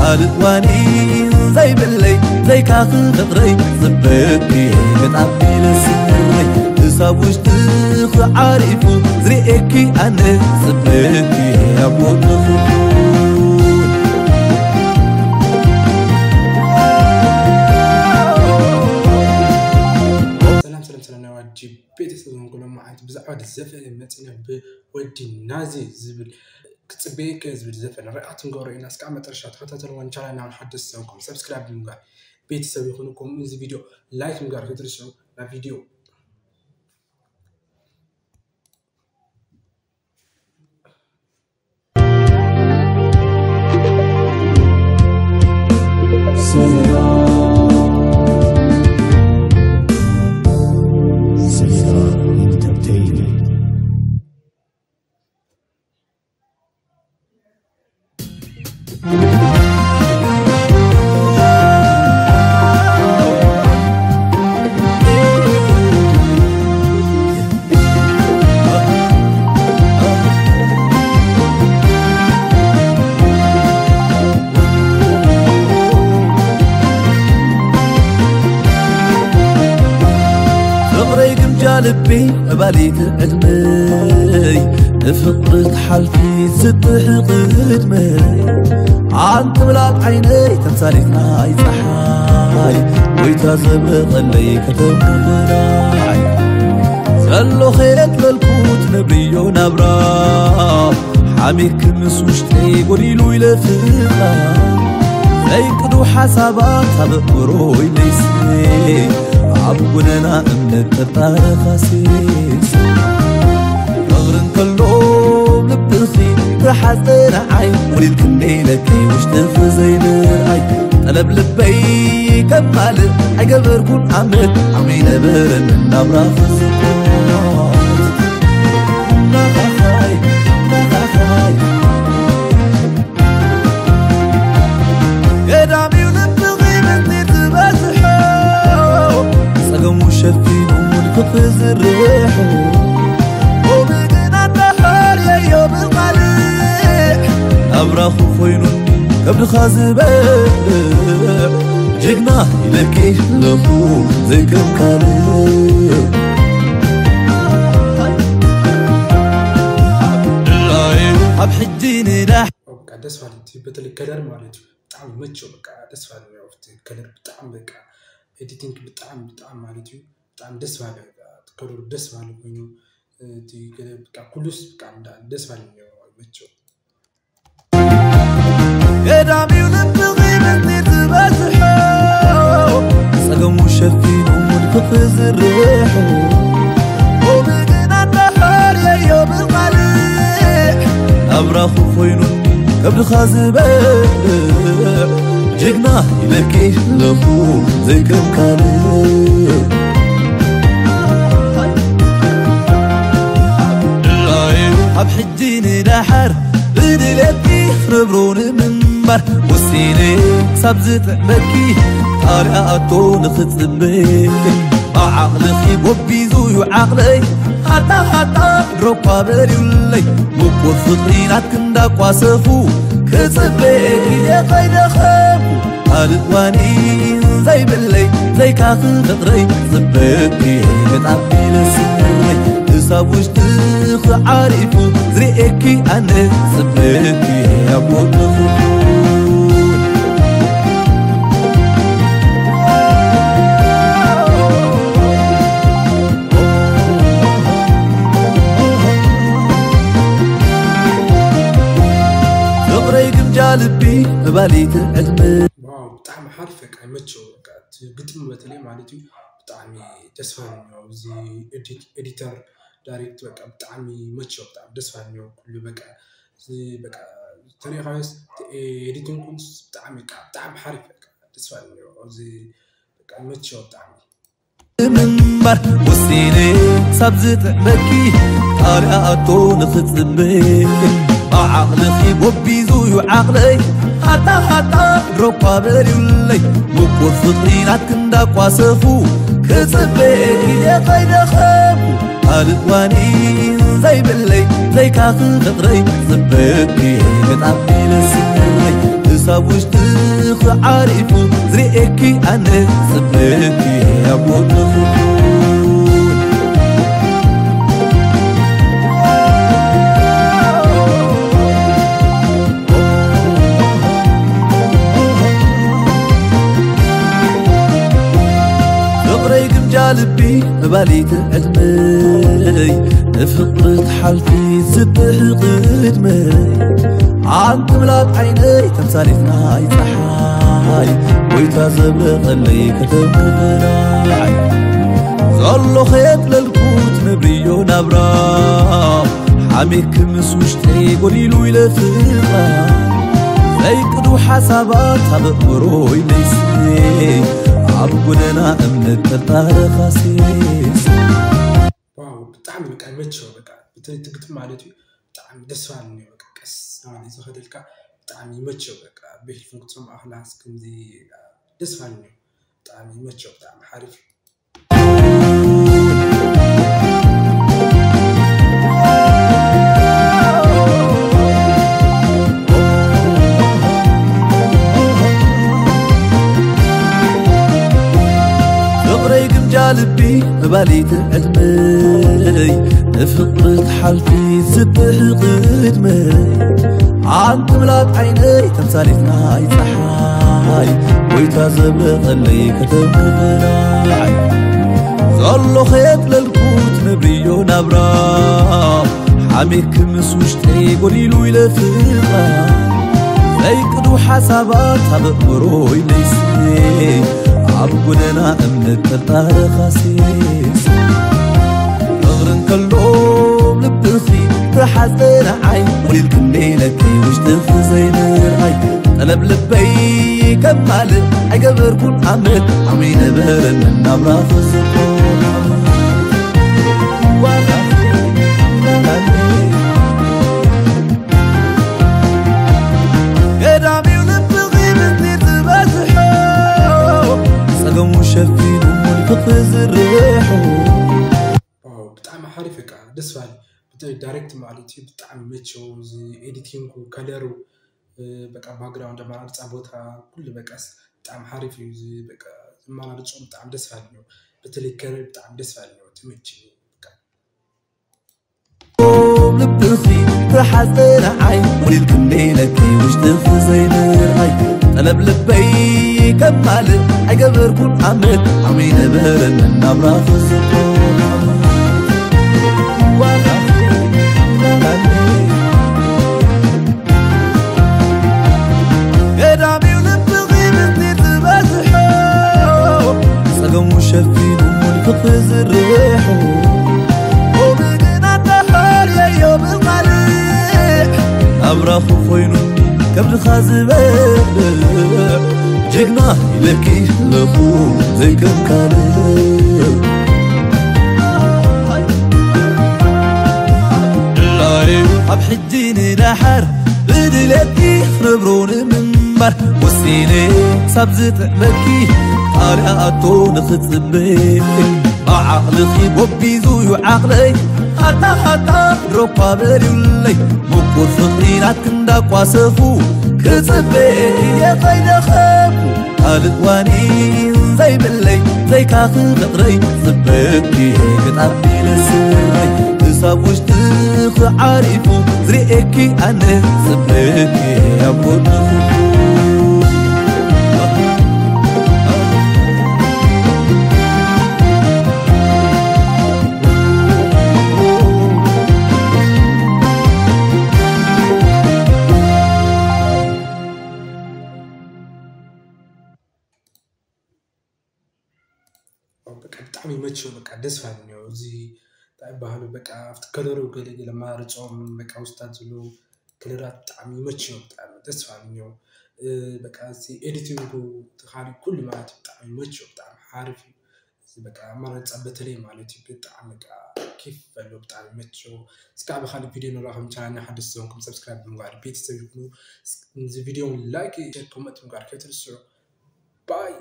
ካልእ ዋኒን ዘይብለይ፣ ዘይካኺ ፍቕረይ ጽበኪ፣ ገጣሚ ለስነይ ክሳብ ውሽጥኺ ዓሪፉ ዝርእየኪ ኣነ ጽበኪ ኣብ ጎንኺ። ሰላም፣ ሰላም፣ ሰላም፣ ናይ ዋጂ ቤተሰብ ዝኾንኩ ሎማዓንቲ ብዛዕባ ዘፈን መፂና ብወዲ ናዚ ዝብል ክፅበየከ ዝብል ዘፈን ሪኣክት ንገብሮ ኢና። እስካብ መጨረሻ ተኸታተልዎ። ንቻናልና ሓደስቲ ዝኾንኩም ሰብስክራይብ ብምግባር ቤተሰብ ይኹኑ። ከምኡ እዚ ቪድዮ ላይክ ምግባር ከይትርስዑ። ናብ ቪድዮ። ፍቕረይ ግምጃ ልቢ፣ ዕባሊት ዕድመይ፣ ንፍቕሪ ትሓልፊ ዝብሒ ቅድመይ። ኣንቲ ብላዕ ዓይነይ፣ ተምሳሌት ናይ ጸሓይ፣ ጎይታ ዘብረቐለይ ከተምክናይ። ዘሎ ከየጥለልኩ ትነብርዮ ናብራ፣ ሓሚክ ምስ ውሽጠይ ጎዲሉ ኢለ ፍቕራ። ዘይቅዱ ሓሳባት ኣብ ኣእምሮይ ለይስኒ፣ ኣብ ጎደና እምነት ጥርጣረ ኻሲስ። ፍቕሪ እንከሎ ልብኺ ተሓጽነ ንዓይ፣ ወሊድ ክንደይ ኢለኪ ውሽጥኺ ዘይምርኣይ። ጠለብ ልበይ ከማልእ ኣይገበርኩን ዓመት፣ ዓቕሚ ነበረኒ ናብራ ክዝቆ። ናኻኻይ፣ ናኻኻይ። ገዳም እዩ ልብኺ ምስጢር ዝበዝሖ፣ ጸገሙ ሸፊኑ ፍቕሪ ዝርሖ። ሎሚ ግን ኣዳሃርየዮ ብቓልዕ፣ ናብራኹ ኮይኑኒ ከብድኻ ዝበልዕ። ጅግና ኢለኪ ኣለኹ ዘይከም ካልእ። ኣብ ሕጂ ንዳሕ በቃ ደስ ማለት እዩ። በተለይ ከለር ማለት እዩ። ብጣዕሚ መቸው በቃ ደስ ባለ ነው። እቲ ከለር ብጣዕሚ በቃ ኤዲቲንግ ብጣዕሚ ብጣዕሚ ማለት እዩ። ብጣዕሚ ደስ ባለ በቃ ከለሩ ደስ ባለ ኮይኑ፣ እቲ ከለር በቃ ኩሉስ በቃ እንዳ ደስ ባለ ነው። መቸው። ገዳም እዩ ልብኺ ምስጢር ዝበዝሖ፣ ጸገሙ ሸፊኑ ፍቕሪ ዝርሖ። ሎሚ ግን ኣዳሃርየዮ ብቓልዕ፣ ናብራኹ ኮይኑኒ ከብድኻ ዝበልዕ። ጅግና ኢለኪ ኣለኹ ዘይከም ካልእ። ኣብ ሕጂ ንዳሓር ብድሌትኪ ክነብሮ ንምንባር ወሲነ ክሳብ ዝጥዕመኪ ጣልያ ኣቶ ንኽጽበ። ብዓቕልኺ ጎቢዙ እዩ ዓቕለይ፣ ሃታ ሃታ ድሮኳ በልዩለይ። ምቁር ፍቕሪ ናትኪ እንዳቋሰኹ ክጽበ ግዜ ከይደኸምኩ፣ ካልእ ዋኒን ዘይብለይ፣ ዘይካኺ ፍቕረይ ጽበኪ ገጣሚ ለስነይ። ክሳብ ውሽጥኺ ዓሪፉ ዝርእየኪ ኣነ ጽበኪ ኣብ ጎንኺ። ፍቕረይ ግምጃ ልቢ ምባሊት ዕድመ። ዋው፣ ብጣዕሚ ሓሪፍ በቃ ይመቸው። በቃ እቲ ግጥሚ በተለይ ማለት እዩ ብጣዕሚ ደስ ባሃሊ ነው። እዚ ኤዲት-፣ ኤዲተር ዳይሬክት በቃ ብጣዕሚ ይመቸው፣ ብጣዕሚ ደስ ባሃሊ ነው። ኩሉ በቃ እዚ በቃ ተሪኻዮስ ኤዲቲንግ ኩንስ ብጣዕሚ በቃ ብጣዕሚ ሓሪፍ በቃ ደስ ባሃሊ ነው። እዚ በቃ ይመቸው ብጣዕሚ። ምንባር ወሲነ ክሳብ ዝጥዕመኪ ጣልያ ኣቶ ንኽጽበ። ብዓቕልኺ ጎቢዙ እዩ ዓቕለይ፣ ሃታ ሃታ ድሮኳ በልዩለይ። ምቁር ፍቕሪ ናትኪ እንዳቋሰኹ ክጽበ ግዜ ከይደኸምኩ፣ ካልእ ዋኒን ዘይብለይ፣ ዘይካኺ ፍቕረይ ጽበኪ ገጣሚ ለስነይ። እሳ ኣብ ውሽጥኺ ዓሪፉ ዝርእየኪ ኣነ ጽብቕቲ ኣብ ጎንኺ። ፍቕረይ ግምጃ ልቢ መባሊት ዕድመይ፣ ንፍቕሪ ትሓልፊ ዝብሒ ቅድመይ። ኣንቲ ምላጥ ዓይነይ ተምሳሌት ናይ ጸሓይ፣ ጎይታ ዘብረቐለይ ከተምክብራይ። ዘሎ ከየጥለልኩ ትነብርዮ ናብራ፣ ሓሜክ ምስ ውሽጠይ ጎዲሉ ኢለ ፍቕራ። ዘይቅዱ ሓሳባት ኣብ ኣእምሮይ ለይሲ፣ ኣብ ጎደና እምነት ጠርጣረ ኻሲስ። ዋው፣ ብጣዕሚ በቃ ይመቸው። በቃ በተለይ ትግጥም ማለት እዩ፣ ብጣዕሚ ደስ ባልኒ። በቃ ቀስ ማለት ዝኸደልካ ብጣዕሚ ይመቸው። በቃ ብሕልፍን ክትሰምዖ ከለካ እስክንዚ ደስ ባልኒ። ብጣዕሚ ይመቸው። ብጣዕሚ ሓሪፍ እዩ። ፍቕረይ ግምጃ ልቢ መባሊት ዕድመይ፣ ንፍቕሪ ትሓልፊ ዝብሒ ቅድመይ። ኣንቲ ምላጥ ዓይነይ ተምሳሌት ናይ ጸሓይ፣ ጎይታ ዘብረቐለይ ከተምክብራይ። ዘሎ ከየጥለልኩ ትነብርዮ ናብራ፣ ሓሜክ ምስ ውሽጠይ ጎዲሉ ኢለ ፍቕራ። ዘይቅዱ ሓሳባት ኣብ ኣእምሮይ ለይሲ፣ ኣብ ጎደና እምነት ጠርጣረ ኻሲስ። ፍቕሪ እንከሎ ልብኺ ተሓጸረ ዓይ፣ ወሊልክኒ ኢለኪ ውሽጥኺ ዘይምርኣይ። ጠለብ ልበይ ከማልእ ኣይገበርኩን ኣመል፣ ዓቕሚ ነበረኒ ናብራ ክዝኮ። ገዳም እዩ ልብኺ ምስጢር ዝበዝሖ፣ ጸገሙ ሸፊኑ ንፍቕሪ ዝርሖ። ዋው፣ ብጣዕሚ ሓሪፍ በቃ ደስ ባሊ። በተለይ ዳይሬክት ማለት እዩ ብጣዕሚ መቸው፣ እዚ ኤዲቲንጉ፣ ከለሩ፣ እ፣ በቃ ባክግራውንድ ኣመራርጻ ቦታ ኩሉ በቃስ ብጣዕሚ ሓሪፍ እዩ። እዚ በቃ ዝመራርጾም ብጣዕሚ ደስ ባሊ ነው። በተለይ ከለር ብጣዕሚ ደስ ባሊ ነው። ተመችኒ በቃ። ልብኺ ተሓጸረ ዓይ፣ ወሊልክኒ ኢለኪ ውሽጥኺ ዘይምርኣይ። ጠለብ ልበይ ከማልእ ኣይገበርኩን ኣመል፣ ዓቕሚ ነበረኒ ናብራ ክዝኮ። ገዳም እዩ ልብኺ ምስጢር ዝበዝሖ፣ ጸገሙ ሸፊኑ ንፍቕሪ ዝርሖ። ሎሚ ግን ኣተሃርየዮ ብኻልእ፣ ናብራኹ ኮይኑኒ ከብድኻ ዝበልዕ። ጅግና ኢለኪ ኣለኹ ዘይከም ካልእ። ድላዩ ኣብ ሕጂ ንደሓር ብድሌትኪ ክነብሮ ንምንባር ወሲነ ክሳብ ዝጥዕመኪ ጣርያ ኣቶ ንኽጽበ። ብዓቕልኺ ጎቢዙ እዩ ዓቕለይ፣ ኣታ ኣታ ድሮኳ በልዩለይ። ምቁር ፍቕሪ ናትኪ እንዳቋሰኹ ክጽበ እየ ከይደኸምኩ። ካልእ ዋኒን ዘይብለይ ዘይካኺ ፍቕረይ፣ ጽበኪ ግጣም ኢለ ስረይ። ክሳብ ውሽጥኺ ዓሪፉ ዝርእየኪ ኣነ፣ ጽበኪ ኣብ ጎንኹ። በቃ ብጣዕሚ ይመችዎ። በቃ ደስ ባልኒ እዩ። እዚ እንታይ ይበሃሉ በቃ ኣብቲ ከለሩ ገለ ገለ ማርጾም በቃ ውስታት ዘሎ ከለራት ብጣዕሚ ይመችዎ። ብጣዕሚ ደስ ባልኒ እዩ። እ፣ በቃ እዚ ኤዲቲንጉ ተኻሊ ኩሉ ማለት እዩ ብጣዕሚ ይመችዎ። ብጣዕሚ ሓሪፍ እዩ። እዚ በቃ ኣማራርጻ በተለይ ማለት እዩ ብጣዕሚ በቃ ኬፍ በሎ፣ ብጣዕሚ ይመችዎ። እስካብ ካልእ ቪድዮ ንራኸብ። ቻናልና ሓደስቲ ዝኾንኩም ሰብስክራይብ ብምግባር ቤተሰብ ይኹኑ። እዚ ቪድዮ ላይክ፣ ሼር፣ ኮመንት ምግባር ከይትርስዑ። ባይ።